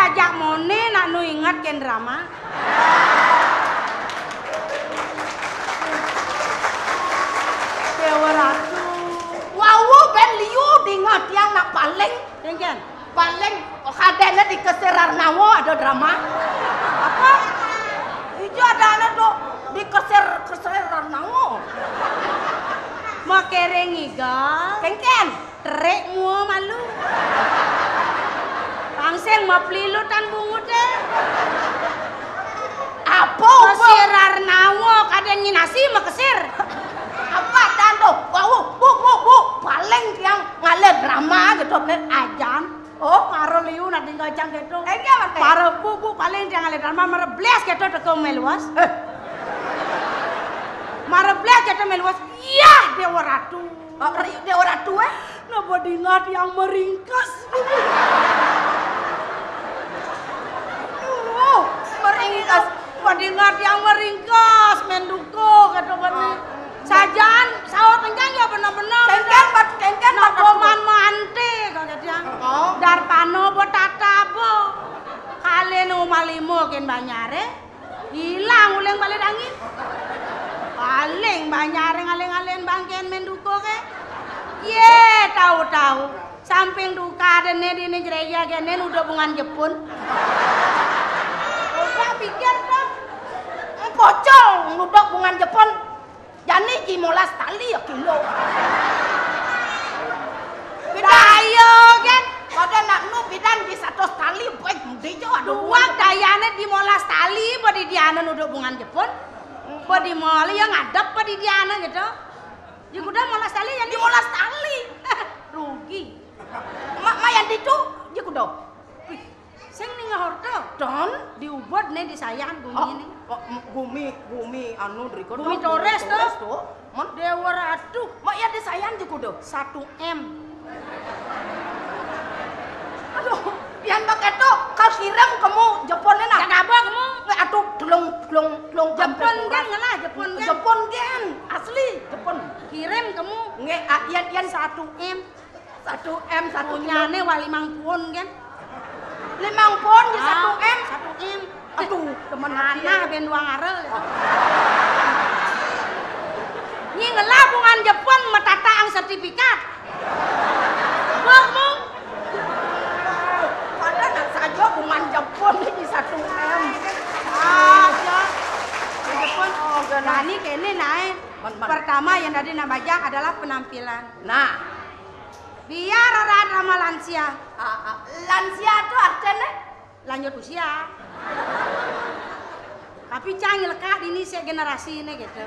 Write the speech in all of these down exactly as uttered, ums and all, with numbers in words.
Ajak mone nak nu ingat kén drama. Déwa Ratu. Wau, ben liu dingeh tiang nak paling. Kénkén? Paling kadéné di Kesir Arnawa ada drama. Apa? Ijo adané to di Kesir, Kesir Arnawa. Makéring iga. Kénkén? Terik mua malu. Pang sing maplilutan bunguté. Apa, apa? Kesir Arnawa, kadén nyi nasi makesir. Apa dan to? Wau, bu, bu, bu. Paling tiang ngalih drama gitu, Nek. Ajan. Oh, mara liu nak tinggal jang gitu. Eh, iya, Nek. Mara bu, bu, paling tiang ngalih drama, mara blas gitu teka méluas. Eh. Mara blas gitu méluas. Yah, Déwa Ratu. Oh, ri-, Déwa Ratu, eh? Napa dingeh tiang meringkes? Duh, meringkes. Napa dingeh tiang meringkes, mén duka, kata bani. Oh. Sajaan, saut engkén ya bener-bener. Kénkén, bat-, kénkén, napa bat-, man manté, kata tiang. Oh. Darpana betata apa? Kalih nu malima kén banyaré. Ilang uling balé dangi. Paling banyaré ngalih-ngalihin bangkén mén duka ké. Yé, tau-tau. Samping duka déné dini jreja kéné nuduk bungan Jepun. Coba pikir to. Eh, pocong nuduk bungan Jepun. Jani ji molas tali ya kilo. Pidan. Daya, kan? Pada nak nu pidan di satus tali, baik mudi jo, aduh. Dua dayané di molas tali, pada diana nuduk bungan Jepun. Pada mali yang ngadep pada diana gitu. Ya kuda molas tali, jani. Di molas tali. Rugi. Mak, mak yang ditu, ya kuda. Wih. Sing ning ngahorta. Don? Diubod né di sayan gumi. Oh, né. Oh, m-, gumi, gumi anu driko. Gumi Don, Torres to. Torres to. Mon? Déwa Ratu. Mak ya di sayan juga do. Satu M. Aduh, pian pakai to, kal kirim kemu Jepun né nah. Jan apa kemu? Nggak, atuh, telung, telung, telung Jepun kan, ngalah, Jepun kan. Jepun kan, asli, Jepun. Kirim kemu. Nggih, ah, yan, yan. Satu M. Satu M, satu M. Punyané wah limang pun, kan? Limang pun di satu M? Ah, satu M. Aduh, temen ati. Anak ben wang arel. Nyi ngelah bungan Jepun matataang sertifikat. Bok mung. Pada nak saja bungan Jepun di satu M. Ah, ya. Jepun. Oh, ganas. Nah, ini kéné naé. Man, man. Pertama yang tadi nak bajang adalah penampilan. Nah. Biar orang ramah lansia. Ah, ah. Lansia tu artinya? Lanjut usia. Tapi cang lekat ini sik generasi ini gitu.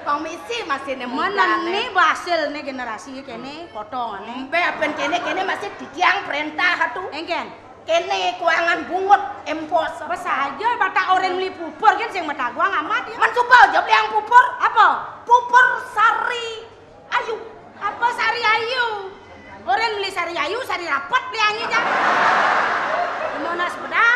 Pang misi masih né muda né. Mana né basil né generasi kéné potongan né. Empe apen kéné, kéné masih titiang perintah tu. Engken. Kéné kuangan bungut empos. Bes aja batak orang beli pupur kan sing mataguang amat ya. Man suba aja beli yang pupur. Apa? Pupur sari. Ayu. Apa sari ayu? Orang beli sari ayu, sari rapet beli anyi jan. Gimana sepeda?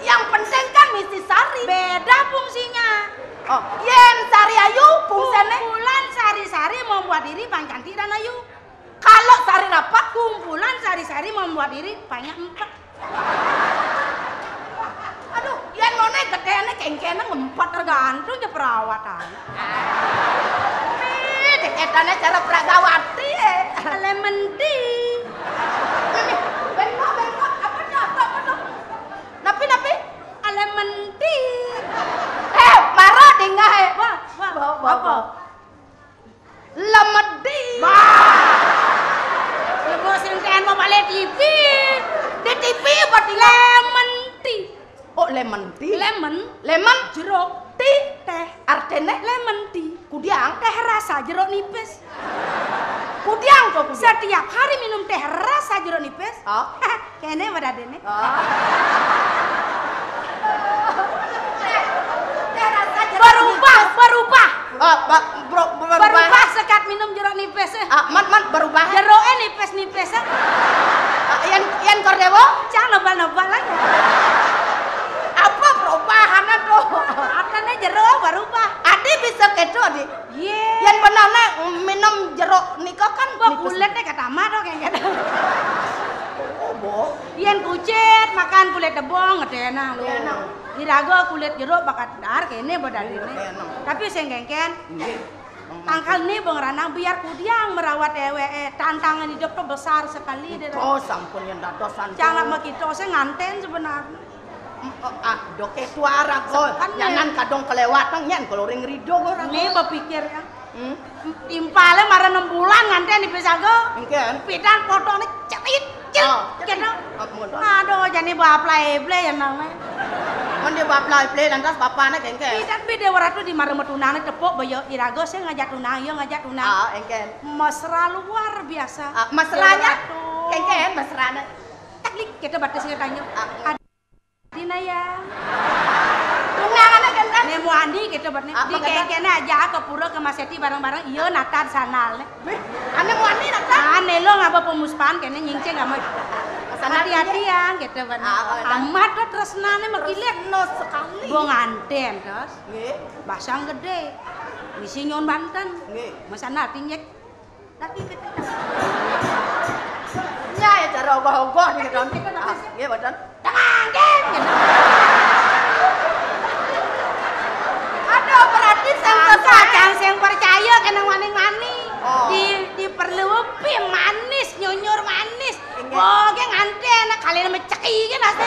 Yang penting kan misi sari. Beda fungsinya. Oh, yen sari ayu fungsinya? Kumpulan sari-sari membuat diri bang cantik dan ayu. Kalau sari rapet? Kumpulan sari-sari membuat diri banyak empat. Aduh, yen mone gedene kengkene ngempet. Tergantung ya perawatan. Nih, diketane cara pragawati, eh. Lemon tea. Nih, nih, bengkok, bengkok. Apa tuh, apa, apa tuh? Napi, napi? Lemon tea. Eh, mara dingah, eh. Wah, wah, apa? Lemedi. Wah. Ibu sing ten mau balik T V. Di T V apa di lemon tea? Oh, lemon tea. Lemon. Lemon? Jeruk. Tea? Teh. Artene? Lemon tea. Kudiang? Teh rasa jeruk nipis. Kudiang to kudiang. Setiap hari minum teh rasa jeruk nipis. Oh. Kene apa dadene? Oh. Teh, teh rasa jeruk nipis. Berubah, berubah. Oh, ba-, bro, berubah. Berubah sekat minum jeruk nipis, eh. Ah, mat, mat, berubah. Jeruk, eh, nipis-nipis, eh. Ah, yan, yan Kordewo? Cang nebal-nebal aja. Apa perubahannya tuh? Artinya jeruk berubah. Adi bisa keto, Adi? Iya. Yan benar nih, minum jeruk nika kan. Wah, nipis. Kulitnya kata mah dong yang kata. Oh, bo. Yén kucit makan kulit debong gedé enang lu. Gedé enang. Iraga kulit jeruk bakat dar kéné bedadéné. Gedé enang. Tapi sing kénkén. Nggih. Tangkal né bang ranang biar kudiang merawat éwéké, tantangan hidup tuh besar sekali deh. Oh, sampun yén dadosan. Jangan makita sing ngantén sebenarnya. Mm, oh, ah, doké suara kok. Sekan, ya. Nyanan kadung kelewatan, nyén kalau ring rido orang. Né bepikir ya. Hmm? Timpalé mara enam bulan ngantén di pisaga. Engkén. Pidan fotoné cerit, cerit, oh, gitu. Oh, mungkin. Aduh, jani baplai-plai ya nang. Men dia baplai-plai lantas bapakné kénkén. Pidan bidé waratu di mara metunangné tepuk baya iraga sing ngajak tunang, ya ngajak tunang. Ah, engkén. Mesra luar biasa. Ah, mesranya? Waratu. Kénkén mesrané. Teknik kita batas ngetanya. Ah. Dina ya. Tunangané kénkén? Né muani gitu buat né. Apa di kénkén? Kénkén aja ke pura ke Maseti bareng-bareng. Iya nata di sana né. Wih, ané muani nata? Ané lo ngaba pemuspan kéné nyingcing amat. Sana hati-hati ya gitu buat né. Ah, oh, iya. Amat tuh tresnané makilir. Tresna sekali. Bo ngantén terus. Nggih. Basang gedé. Misi nyon Banten. Nggih. Masana tinyek. Tapi ketika. Nya ya cara ogoh-ogoh nih, gitu. Tapi ketika. Ah, nggih, mboten. Tengah, nggih, gitu. Aduh, berarti sing sesat. Sing percaya kena wani-wani. Oh. Di, diperlupi manis, nyunyur manis. Inggih. Wah, ki ngantén, kalian meceki ki nasi.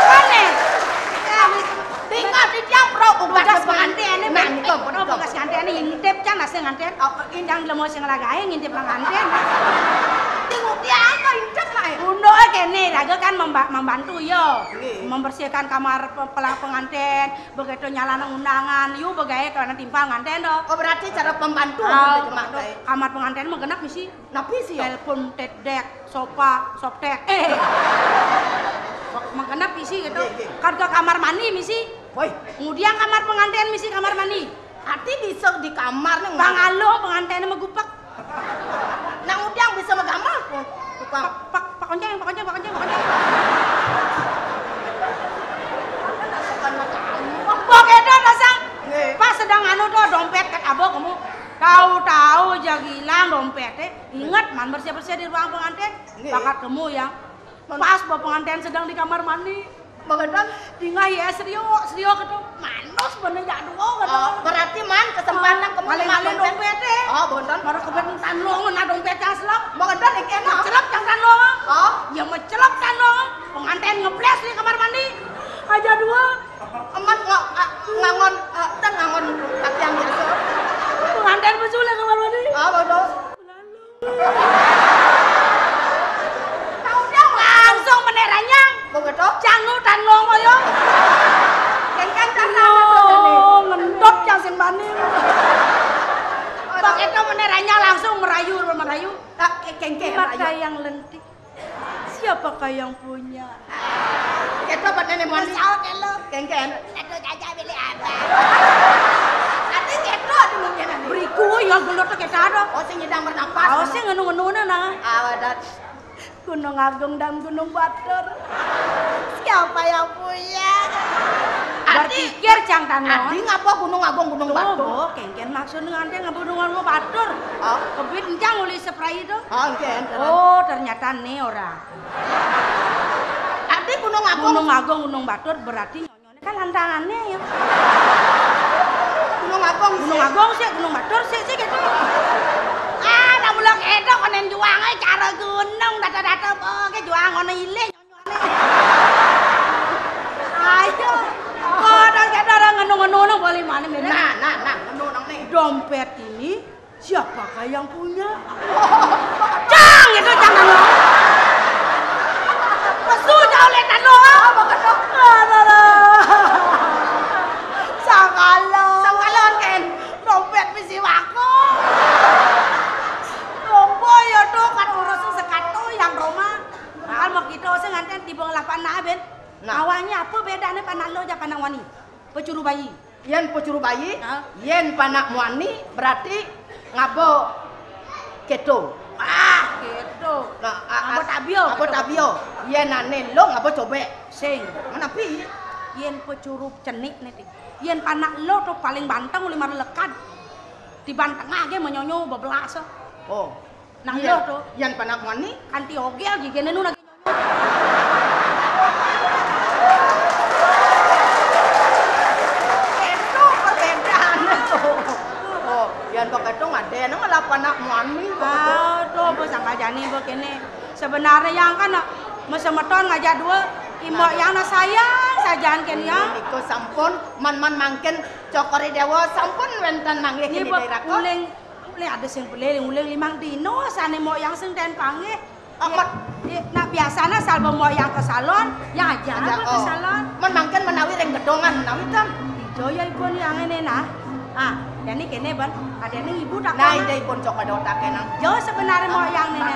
Aneh. Ya, tinggal di tiang pro, ugas pengantin ini, nah, niku, niku. Ugas pengantin ini intip kan nasi ngantén. Oh, oh, in- Yang lemo sing lagaé ngintip pengantin. Tengok dia apa intip lah. Undo kéné, raga kan memba-, membantu yo. Nggih. Membersihkan kamar pe-, pelang pengantin. Begitu nyalana undangan, yu begaé kana timpal ngantén to. Oh, berarti cara pembantu. Ah, kamar pengantén mah genep misi. Napi sih, ya? Telepon, tedek, sopa, soptek. Eh. Mah genep misi gitu. Nggih, nggih. Kan ke kamar mandi misi. Woi. Kemudian kamar pengantén misi kamar mandi. Ati bisa di kamar nih. Pangalo penganténné megupek. Nang udiang bisa megamel. Tukang. Pak, pak, pak konceng, pak konceng, pak konceng, pak konceng. Mbok édon rasang. Nggih. Pas sedang anu to dompét kat abah kamu. Tahu-tahu aja hilang dompétné. Ingat man bersih-bersih di ruang pengantin. Nggih. Bakat kamu ya. Pas bawa pengantin sedang di kamar mandi. Mangkana tinggal ya serio, serio ketu. Manus bener jak dua ketu. Oh, berarti man kesempatan kamu paling-paling dompété. Oh, bonten. Baru kebetulan tanlong na dompét yang selap. Mangkana iki enak. Celap yang tanlong. Oh. Ya mecelap tanlong. Pengantin ngebles di kamar mandi. Aja dua. Eman nggak, ah, ngangon, ah, ten ngangon pakaian biasa. Pengantin besul di kamar mandi. Ah, bodoh. Langsung menék ranyang. Begitu? Cang nu tan ngomong yo. Kéngkén tan ngomong, ngendot cang sing bani. Begitu menék ranyang langsung merayu, merayu. Ah, ké-, kéngkén, mata merayu. Yang lentik. Siapakah yang punya? Kéto bener né mandi. Saut élo. Kéngkén. Aduh, caca pilih apa? Ati kéto dulu ya nanti. Beriku ya gelut kéto ada. Oh, sing nyidang bernapas. Oh, sing ngenu-ngenu nah. Awadat. Gunung Agung dan Gunung Batur. Siapa yang punya? Ati, berpikir cang tanah. Adi ngapa Gunung Agung, Gunung Batur? Oh, kéngkén maksud ngantén ngapa Gunung Agung Batur? Oh. Kebit encang uli seprai itu. Oh, kéngkén. Oh, ternyata nih orang. Ati Gunung Agung. Gunung Agung, Gunung Batur berarti nyonyoné kan lantangané ya. Gunung Agung. Gunung Agung sih, Gunung Batur sih, sih gitu. Ah, nak mulak édok konen juangé cara gunung, data-data boké juang ono ilih nyonyoné. Ayo. Kodang kita orang ngenu-ngenu nang boleh mana mirip. Nah, nah, nah, ngenu nang nih. Dompét ini siapakah yang punya? Cang, itu jangan. Pesu jauh letan lo. Aduh. Sangkalo. Sangkalo, Ken. Dompét misi wako. Lompo ya tuh, kan urus sekat tuh yang Roma. Kalau mau kita sih nganten tiba ngelapan nah, Ben. Nah. Awalnya apa bedanya panak lo aja panak wani? Pecuru bayi. Yén pecuru bayi, hah? Yén panak muani berarti ngaba kéto. Ah, kéto. Nah, a-, ngaba a-, tabia, ngaba kéto. Tabia. Yén ané lo ngaba cobék. Sing. Menapi? Yén pecuru cenik né, Ting. Yén panak lo to paling banteng uli mara lekad. Di banteng agé menyonyo bebelas. Oh. Nah, iya. Lo to. Yan panak muani. Kanti ogel gigine nu lagi. Itu perbedaannya tuh. Oh, yan pakai to ngadene ngelap anak muani. Ah, to, bos, angga jani, bos, kene. Sebenarnya yang kan, meh semeton ngajak dua, imo yang na sayang sajaan kene ya. Iko sampun, man-man mangkin Cokor I Dewa sampun wenten manggih kene, bos, daerah ko. Uling, uling ada sing beli, uling limang dino, sane imo yang sing ten panggih. Amat. Ye, ye, nah, biasanya salba imo yang ke salon, yang aja, aja, apa ke, oh, salon. Man mangkin menawi ring gedongan, menawi ten. Ijo ya ipun yang ini, nah. Ah, jani kene, ben. Ada ning ibu tak. Nah, ipun cok ada otak enang. Jo sebenarnya imo yang ini.